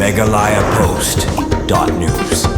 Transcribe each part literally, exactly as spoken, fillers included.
Meghalaya Post dot news.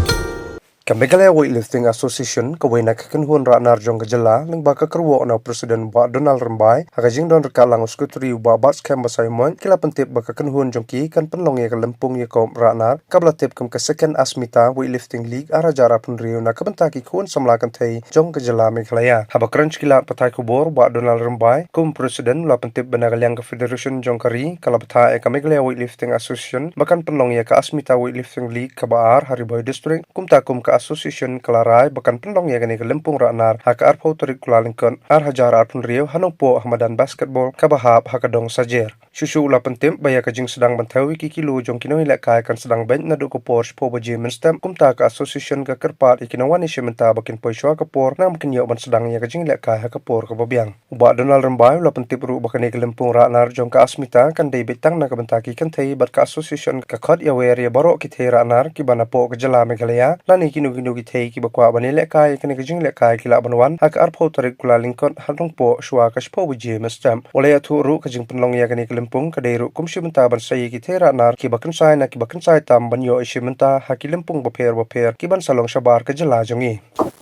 Ka Meghalaya Weightlifting Association, kawei na ki kynhun rah nar jong ka jylla, lyngba ka kyrwoh na u President Bah Donald Rymbai, ha ka jingdon ryngkat lang u Secretary Bah Batskhem Basaiawmoit, ki la pyntip ba ka kynhun jong ki kan pynlong ïa ka lympung ïakob rah nar kaba la tip kum ka Second Asmita Weightlifting League ar hajar arphew hynriew na ka bynta ki khun samla kynthei jong ka jylla Meghalaya. Haba kren sha ki lad pathai khubor, Bah Donald Rymbai, kum u President, u la pyntip ba na ka liang ka Federation jong ka ri ka la bthah ïa ka Meghalaya Weightlifting Association ba kan pynlong ïa ka Asmita Weightlifting League kaba ar ha Ri Bhoi District. Kumta kum ka association ka la rai ba kan pynlong ïa kane ka lympung rah nar ha ka arphew tarik Kyllalyngkot ar hajar arphew hynriew ha Nongpoh ha madan basketball kaba hap ha ka dong Sajer. Shuh shuh u la pyntip ba ïa ka jingsdang ban thew ïa ki kilo jong ki nongïalehkai kan sdang beit naduh ka por shiphew baje mynstep. Kumta ka association ka kyrpad ïa ki nongwan ïashim bynta ba kin poi shuwa ka por, namar ba kin ïoh ban sdang ïa ka jingïalehkai ha ka por kaba biang. U Bah Donald Rymbai u la pyntip ruh ba kane ka lympung rah nar jong ka Asmita kan dei beit tang na ka bynta ki kynthei, bad ka association ka khot ïawer ïa baroh ki thei rah nar kiba napoh ka jylla Meghalaya, lane kino kino ki thei kiba kwah ban ïalehkai ïa kane ka jingïalehkai ki lah ban wan ha ka arphew tarik Kyllalyngkot ha Nongpoh shuwa ka shiphew baje mynstep. U la ïathuh ruh ka jingpynlong ïa kane ka lympung ka dei ruh kum shi bynta ban sei ïa ki thei rah nar kiba kynsai na kiba kynsai tam ban ïoh ïashim bynta ha ki lympung bapher bapher kiban sa long shabar ka jylla jong ngi.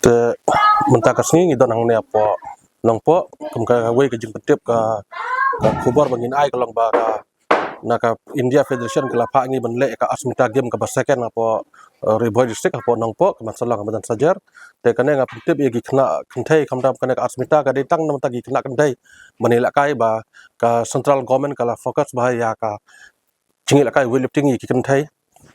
Te mynta ka sngi ngi don hangne hapoh Nongpoh, kum kawei ka jingpyntip ka, ka khubor ba ngin ai ka long ba ka, na ka India Federation ka la phah ngi ban leh ka Asmita Game kaba second hapoh, eh, Ri Bhoi District hapoh Nongpoh, ka ban sa long ha madan Sajer. Te kane nga pyntip ïa ki khynnah kynthei, khamtam kane ka Asmita ka dei tang na bynta ki khynnah kynthei ban ïalehkai, ba ka central government ka la focus bha ïa ka jingïalehkai weightlifting ïa ki kynthei.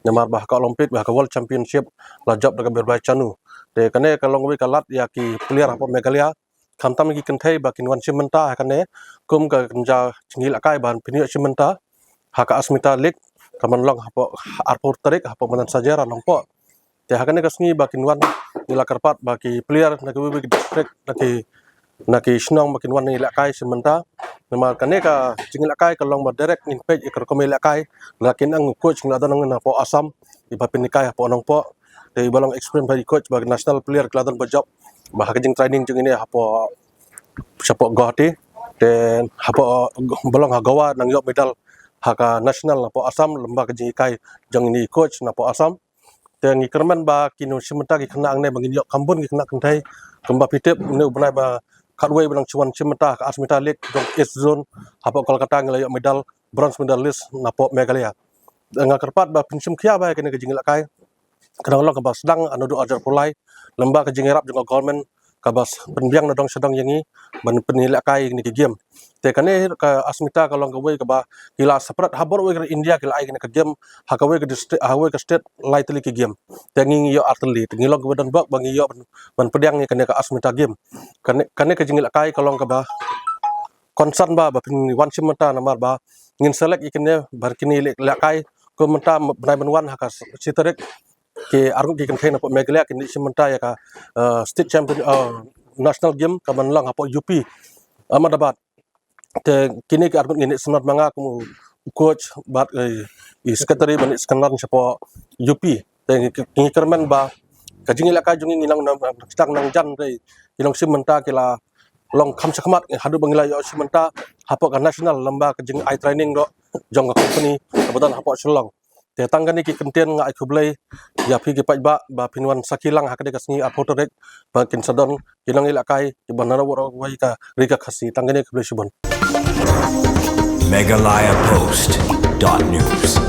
Namar ba ha ka Olympic, ba ha ka World Championship la jop da ka Mirbai Chanu. Te kane ka long kawei ka lad ïa ki player hapoh Meghalaya, khamtam ki kynthei ba kin wan shim bynta ha kane, kum ka kynja jingïalehkai ban pynïoh shim bynta ha ka Asmita League ka ban long hapoh arphew tarik hapoh madan Sajer ha Nongpoh. Te ha kane ka sngi ba kin wan, ngi la kyrpad ba ki player na kiwei kiwei ki district, na ki, na ki shnong ba kin wan ïalehkai shim bynta. Namar kane ka jingïalehkai ka long ba direct ngin peit ïa ka rukom ïalehkai, la kin ang u coach ngi la don hangne hapoh Assam, iba pynïalehkai hapoh Nongpoh. Te iba long experience bha i coach ba national player ki la don ba jop ba ha ka jingtraining jong ine hapoh, shapoh Guwahati. Te hapoh, ba long ha Goa nang ïoh medal ha ka national hapoh Assam lem bad ka jinghikai jong ine i coach napoh Assam. Te ngi kyrmen ba kin wan shim bynta ki khynnah hangne ba ngin ïoh kham bun ki khynnah kynthei. Kumba phi tip, une u bnai ba khatwei ba nang shu wan shim bynta ha ka Asmita League jong East Zone hapoh Kolkata ngi la ïoh medal, bronze medalist napoh Meghalaya. Te nga kyrpad ba phin shim khia bha ïa kane ka jingïalehkai. Ka nang long kaba sdang naduh arhajar arphew lai, lem bad ka jingïarap jong ka government kaba pynbiang na dong sha dong ïa ngi ban pynïalehkai ïa kine ki game. Te kane ka Asmita ka long kawei kaba ki la separate ha baroh kawei ka India ki la ai kane ka game ha kawei ka district, ha kawei ka state lai tylli ki game. Te ngi, ngi ïoh ar tylli, te ngi long kiba donbok ba ngi ïoh ban, ban pdiang ïa kane ka Asmita Game. Kane, kane ka jingïalehkai ka long kaba concern ba, ba phin wan shim bynta namar ba ngin select ïa kine ba kin ïalehkai. Kum mynta bnai ban wan ha ka shi tarik ki arngut ki kynthei napoh Meghalaya kin ïashim bynta ïa ka, eh, state champion, eh, national game ka ban long hapoh U P, Ahmedabad. Te kine ki arngut ngin ïasnoh ma nga kum u coach bad, eh, i secretary ban ïasnoh shapoh U P. Te ngi, ngi kyrmen ba ka jingïalehkai jong ngi ngi nang, nang, nang sdang nang jan, te ki nongshim bynta ki la long kham shakhmat haduh ba ngi la ïoh shim bynta hapoh ka national lem bad ka jingai training ruh jong ka company kaba don hapoh Shillong. Te tang kane ki kyntien, nga ai khublei ïa phi ki paidbah ba phin wan sakhi lang ha kane ka sngi arphew tarik ba kin sa don ki nongïalehkai kiba na baroh kawei ka ri ka Khasi. Tang kane, khublei shibun. Meghalaya Post dot news.